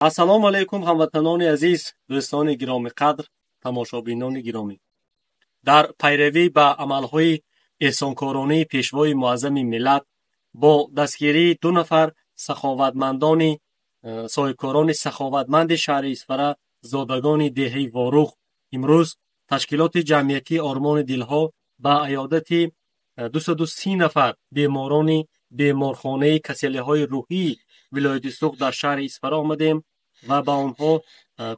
Ассалому алайкум, ҳамватанони азиз, дӯстони гиромиқадр, тамошобинони гиромӣ. Дар пайравӣ ба амалҳои эҳсонкоронии Пешвои Муаззами миллат бо дастгирии ду нафар саховатмандони соҳибкорони саховатманди шаҳри Исфара, зодагони деҳаи Ворух, имрӯз ташкилоти ҷамъиятии Ормони дилҳо ба аёдати 230 нафар беморони беморхонаи касалиҳои рӯҳии вилояти Суғд дар шаҳри Исфара омадем ва ба онҳо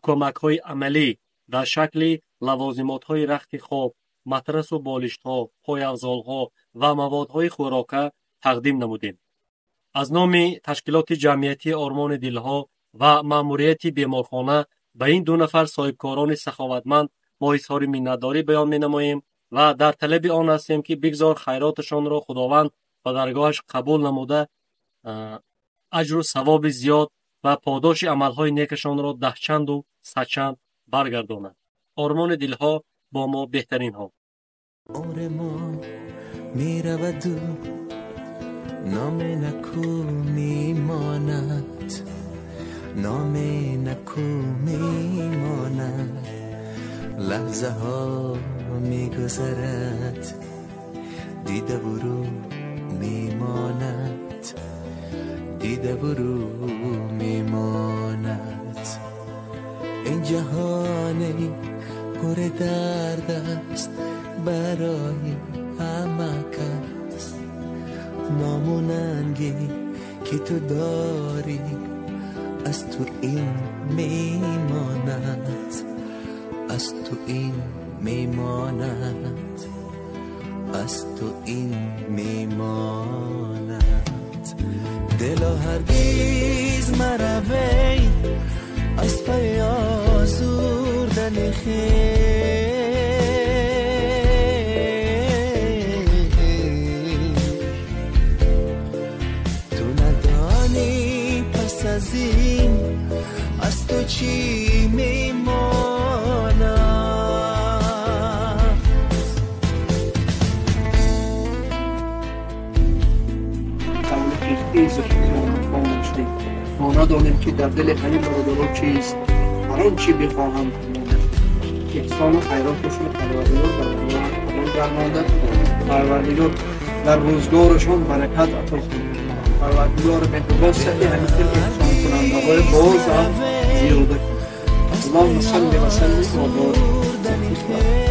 кӯмакҳои амалӣ дар шакли лавозимотҳои рахти хоб, матрасу болиштҳо, пойафзолҳо ва маводҳои хӯрока тақдим намудем. Аз номи ташкилоти ҷамъиятии Ормони дилҳо ва маъмурияти беморхона ба ин ду нафар соҳибкорони саховатманд мо изҳори миннатдорӣ баён менамоем ва дар талаби он ҳастем, ки бигзор хайроташонро Худованд ба даргоҳаш қабул намуда, аҷру савоби зиёд ва подоши амалҳои некашонро даҳчанду садчанд баргардонад. Ормони дилҳо бо мо беҳтаринҳо. Умри мо мераваду номи наку мемонад, номи наку мемонад. Лаҳзаҳо мегузарад, дидаву рӯ мемонад, дидаву рӯ мемонад. Ин ҷаҳоне пур дард аст барои ҳама кас. Ному нанге ки ту дорӣ аз ту ин мемонад, аз ту ин мемонад, аз ту ин мемонад. Дило ҳаргиз маравей аз пай озурдани хеш. Ту надонӣ пас аз ин аз ту чӣ мемонад. Мо надонем, ки дар дили ҳамин бародарон чист, ҳар он чӣ бихоҳанд монад. Эҳсону хайроташон Парвардигор бар онҳо қабул гардонад. Парвардигор дар рӯзгорашон баракат ато кунад. Парвардигори меҳрубон сафи ҳамин хел эҳсонкунандаҳои боз ҳам зиёда кунад. Аллоҳумма салли ва саллим ва борик.